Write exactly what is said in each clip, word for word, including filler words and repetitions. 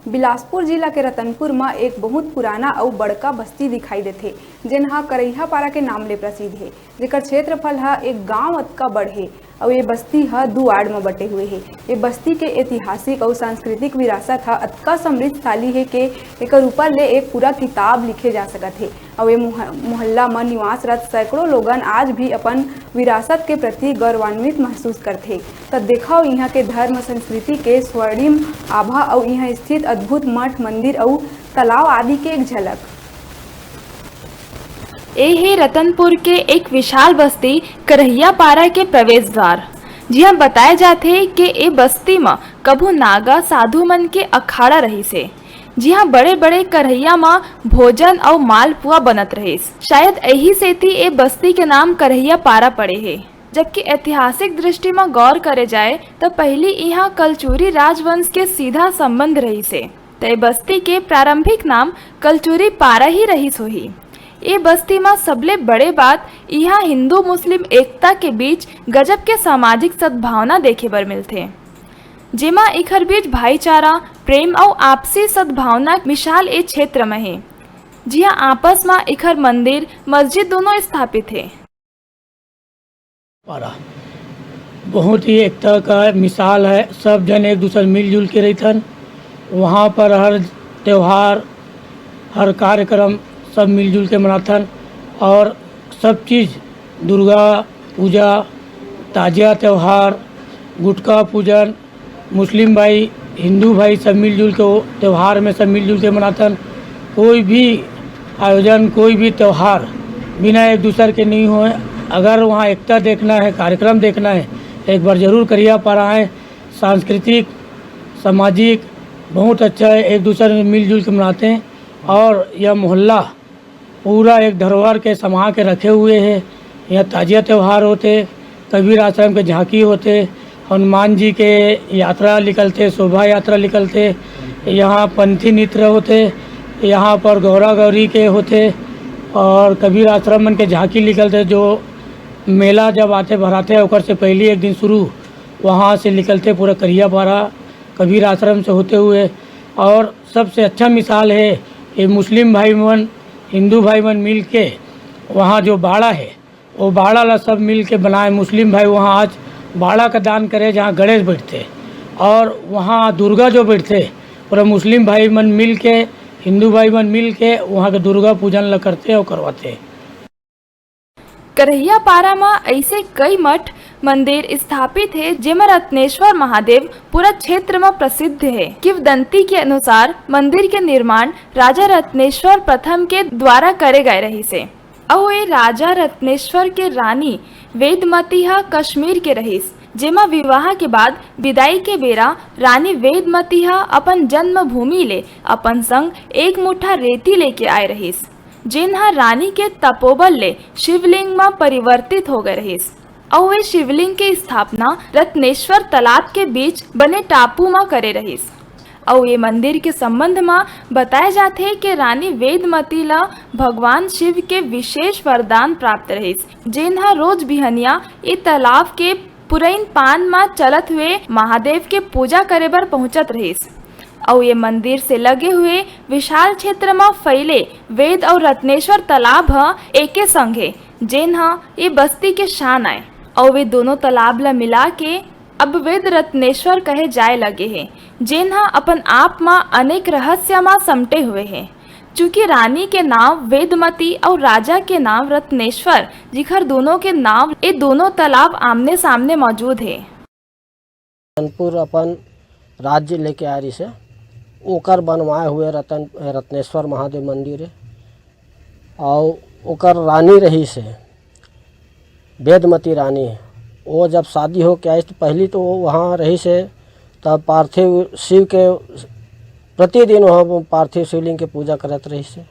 बिलासपुर जिला के रतनपुर म एक बहुत पुराना अउ बड़का बस्ती दिखाई देथे, जेन ह करैहा पारा के नाम ले प्रसिद्ध हे, जेकर क्षेत्रफल ह एक गांव अतका बड़ हे अउ ये बस्ती ह दू वार्ड म बटे हुए हे। ये बस्ती के ऐतिहासिक अउ सांस्कृतिक विरासत ह अतका समृद्धशाली हे के एकर ऊपर ले एक पूरा किताब लिखे जा सकत हे। अउ ये मोह-, मोहल्ला म निवासरत सैकड़ों लोगन आज भी अपन विरासत के प्रति गौरवान्वित महसूस करथे। त देखव, इहां के धर्म संस्कृति के स्वर्णिम आभा अउ इहां स्थित अद्भुत मठ, मंदिर अउ तालाब आदि के एक झलक। ए हे रतनपुर के एक विशाल बस्ती करहिया पारा के प्रवेश द्वार, जिहां बताए जाथे के ए बस्ती म कभू नागा साधु मन के अखाड़ा रहिस हे, जिहां बड़े-बड़े करहिया म भोजन अउ मालपुआ बनत रहिस। शायद एही सेती ए बस्ती के नाम करहिया पारा पड़े हे। जबकि ऐतिहासिक दृष्टि म गौर करे जाए, त पहिली इहां कलचुरी राजवंश के सीधा संबंध रहिस हे, त ए बस्ती के प्रारंभिक नाम कलचुरी पारा ही रहिस होही। ए बस्ती म सबले बड़े बात इहां हिंदू मुस्लिम एकता के बीच गजब के सामाजिक सद्भावना देखे बर मिलथे, जेमा इखर बीच भाईचारा, प्रेम अउ आपसी सद्भावना मिसाल ए क्षेत्र म हे, जिहां आपस म इखर मंदिर, मस्जिद दूनों स्थापित हे। पारा बहुत ही एकता का मिसाल है। सब जन एक दूसर मिलजुल के रहिथन। वहाँ पर हर त्यौहार, हर कार्यक्रम सब मिलजुल के मनाथन और सब चीज़, दुर्गा पूजा, ताजिया त्यौहार, गुटखा पूजन, मुस्लिम भाई, हिंदू भाई सब मिलजुल के वो त्यौहार में सब मिलजुल के मनाथन। कोई भी आयोजन, कोई भी त्यौहार बिना एक दूसर के नहीं होए। अगर वहाँ एकता देखना है, कार्यक्रम देखना है, एक बार जरूर करिया पारा आए। सांस्कृतिक, सामाजिक बहुत अच्छा है, एक दूसर में मिलजुल के मनाते हैं। और यह मोहल्ला पूरा एक धरोहर के समा के रखे हुए है। यहाँ ताजिया त्यौहार होते, कबीर आश्रम के झांकी होते, हनुमान जी के यात्रा निकलते, शोभा यात्रा निकलते, यहाँ पंथी नृत्य होते, यहाँ पर गौरा गौरी के होते और कबीर आश्रम मन के झांकी निकलते। जो मेला जब आते भराते ओकर से पहले एक दिन शुरू वहाँ से निकलते पूरा करियापारा कबीर आश्रम से होते हुए। और सबसे अच्छा मिसाल है ये मुस्लिम भाई मन, हिंदू भाई मन मिल के वहाँ जो बाड़ा है, वो बाड़ा ला सब मिल के बनाए। मुस्लिम भाई वहाँ आज बाड़ा का दान करे जहाँ गणेश बैठते और वहाँ दुर्गा जो बैठते, पूरा मुस्लिम भाई मन मिल के, हिंदू भाई मन मिल के वहाँ के दुर्गा पूजन ला करते और करवाते। करहिया पारा म अइसे कई मठ मंदिर स्थापित हे, जेमा रत्नेश्वर महादेव पूरा क्षेत्र म प्रसिद्ध हे। किंवदंती के अनुसार मंदिर के निर्माण राजा रत्नेश्वर प्रथम के द्वारा करे गए रहिस हे। अउ ए राजा रत्नेश्वर के रानी वेदमती ह कश्मीर के रहिस, जेमा विवाह के बाद विदाई के बेरा रानी वेदमती ह अपन जन्मभूमि ले अपन संग एक मुट्ठा रेती लेके आए रहिस, जेन ह रानी के तपोबल ले शिवलिंग म परिवर्तित हो गए रहिस। अउ ए शिवलिंग के स्थापना रत्नेश्वर तालाब के बीच बने टापू म करे रहिस। अउ ये मंदिर के संबंध म बताए जाथे कि रानी वेदमती ल भगवान शिव के विशेष वरदान प्राप्त रहिस, जेन ह रोज बिहनिया ए तालाब के पुरइन पान म चलत हुए महादेव के पूजा करे बर पहुंचत रहिस। अउ ये मंदिर से लगे हुए विशाल क्षेत्र म फैले वेद अउ रत्नेश्वर तालाब ह एके संग हे, जेन ह ये बस्ती के शान आय। अउ वे दोनों तालाब ल मिला के अब वेद रत्नेश्वर कहे जाए लगे हे, जेन ह अपन आप म अनेक रहस्य म समटे हुए हे। चूंकि रानी के नाव वेदमती अउ राजा के नाव रत्नेश्वर, जिखर दोनों के नाव ए दोनों तालाब आमने सामने मौजूद हे। रतनपुर अपन राज्य लेके आए रिहिस हे, ओकर बनवाए हुए रतन रत्नेश्वर महादेव मंदिर हे। अउ ओकर रानी रहिस हे वेदमती रानी। वो जब शादी होके आइस तो पहली तो वो वहाँ रहिस हे, तब पार्थिव शिव के प्रतिदिन वहाँ पार्थिव शिवलिंग के पूजा करत रहिस हे।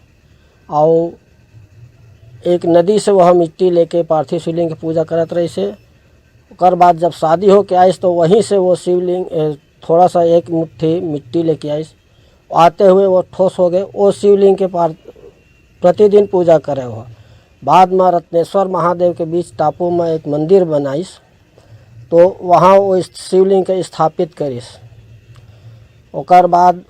अउ एक नदी से वह मिट्टी लेके पार्थिव शिवलिंग के पूजा करत रहिस हे। ओकर बाद जब शादी होके आइस तो वहीं से वो शिवलिंग ए, थोड़ा सा एक मुट्ठी मिट्टी लेके आइस। आते हुए वो ठोस हो गए। वो शिवलिंग के पार प्रतिदिन पूजा करे हो। बाद में रत्नेश्वर महादेव के बीच टापू में एक मंदिर बनाइस, तो वहाँ वो इस शिवलिंग के स्थापित करिस। ओकर बाद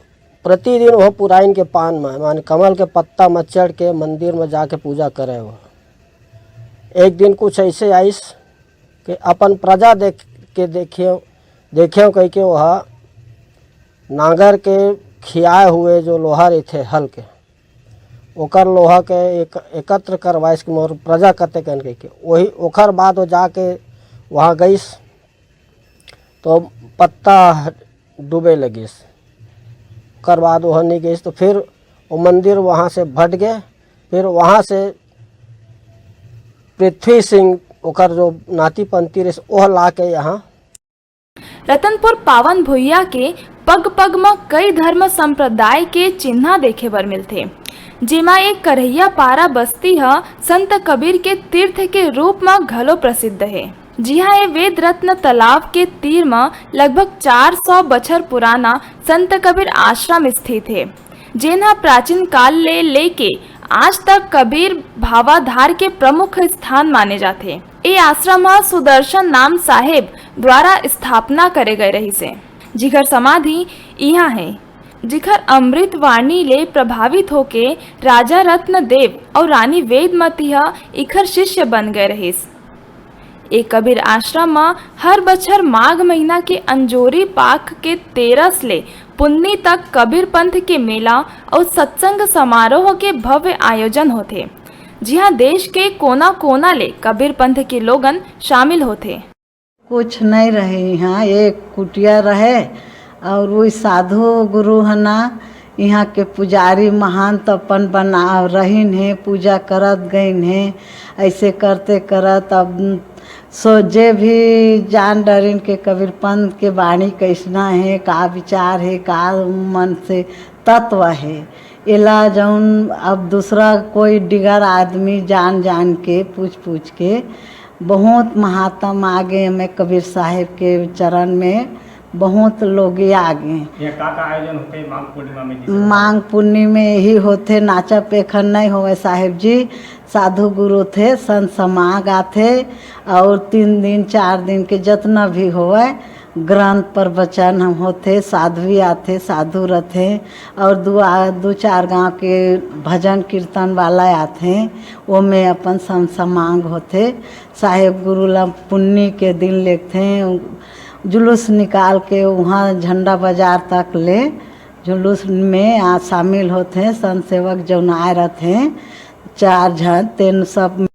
प्रतिदिन वह पुराइन के पान म, माने कमल के पत्ता म चढ़ के मंदिर म जाके पूजा करे। वह एक दिन कुछ ऐसे आइस कि अपन प्रजा देख के देखे, देखे कह के वह नांगर के खियाए हुए जो लोहा रहिथे हल के, ओकर लोहा के एक, एकत्र करवाइस कि मोर प्रजा कते कन कह के। वही ओकर बाद वो जाके वहाँ गइस तो पत्ता डूबे लगिस। ओकर बाद वह नहीं गइस तो फिर वो मंदिर वहाँ से भट गए। फिर वहाँ से पृथ्वी सिंह ओकर जो नाती पंथी रहिस, ओह ला के यहाँ। रतनपुर पावन भुइया के पग पग म कई धर्म संप्रदाय के चिन्हा देखे बर मिलथे, जेमा एक करहिया पारा बस्ती ह संत कबीर के तीर्थ के रूप म घलो प्रसिद्ध हे। जिहां ए वेद रत्न तालाब के तीर म लगभग चार सौ बछर पुराना संत कबीर आश्रम स्थित हे, जेन ह प्राचीन काल ले लेके आज तक कबीर भावाधार के प्रमुख स्थान माने जाथे। ए आश्रम ह सुदर्शन नाम साहेब द्वारा स्थापना करे गए रहिस हे, जिखर समाधि इहां हे, जिखर अमृत वाणी ले प्रभावित होके राजा रत्न देव अउ रानी वेदमती ह इखर शिष्य बन गए रहिस। ए कबीर आश्रम म हर बछर माघ महीना के अंजोरी पाख के तेरस ले पुन्नी तक कबीर पंथ के मेला अउ सत्संग समारोह के भव्य आयोजन होथे, जिहां देश के कोना-कोना ले कबीर पंथ के लोगन शामिल होथे। कुछ नहीं रहे इहाँ, एक कुटिया रहे और वही साधु गुरु है ना, इहाँ के पुजारी महंत अपन बना रहिन हे, पूजा करत गइन हे। ऐसे करते करत अब सो जे भी जान डरिन के कबीर पंथ के बाणी कैसना हे, का विचार हे, का मन से तत्व हे, एला जौन अब दूसरा कोई डिगर आदमी जान जान के, पूछ पूछ के बहुत महात्म आगे में कबीर साहेब के चरण में बहुत लोग आगे। ये का का आयोजन होथे माघ पूर्णिमा में, जैसे माघ पूर्णिमा में यही होथे, नाचा पेखन नहीं होवे साहेब जी, साधु गुरु थे, संत समाग आथे और तीन दिन चार दिन के जितना भी होवे, ग्रंथ प्रवचन हम होथे, साध्वी आथे, साधु रथे और दू आ-, दू चार गांव के भजन कीर्तन वाला आथे, ओमे अपन संत समाग होथे। साहेब गुरु ला पुन्नी के दिन लेगथे, जुलूस निकाल के उहाँ झंडा बाजार तक ले जुलूस में आ शामिल होथे। संत सेवक जौन आए रथे, चार झन, तेन सब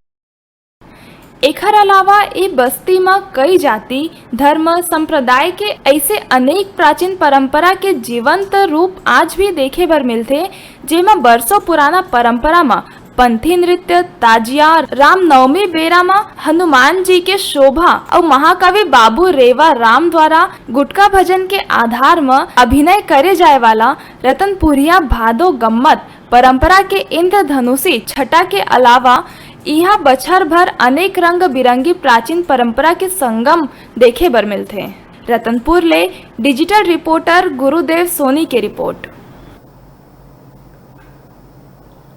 एखर अलावा ए बस्ती म कई जाति, धर्म, संप्रदाय के अइसे अनेक प्राचीन परंपरा के जीवंत रूप आज भी देखे बर मिलथे, जेमा बरसों पुराना परंपरा म पंथी नृत्य, ताजिया, रामनवमी बेरा म हनुमान जी के शोभा अउ महाकवि बाबू रेवा राम द्वारा गुटका भजन के आधार म अभिनय करे जाय वाला रतनपुरिया भादो गम्मत परंपरा के इंद्रधनुषी छटा के अलावा इहां बछर भर अनेक रंग बिरंगी प्राचीन परंपरा के संगम देखे बर मिलथे। रतनपुर ले डिजिटल रिपोर्टर गुरुदेव सोनी के रिपोर्ट।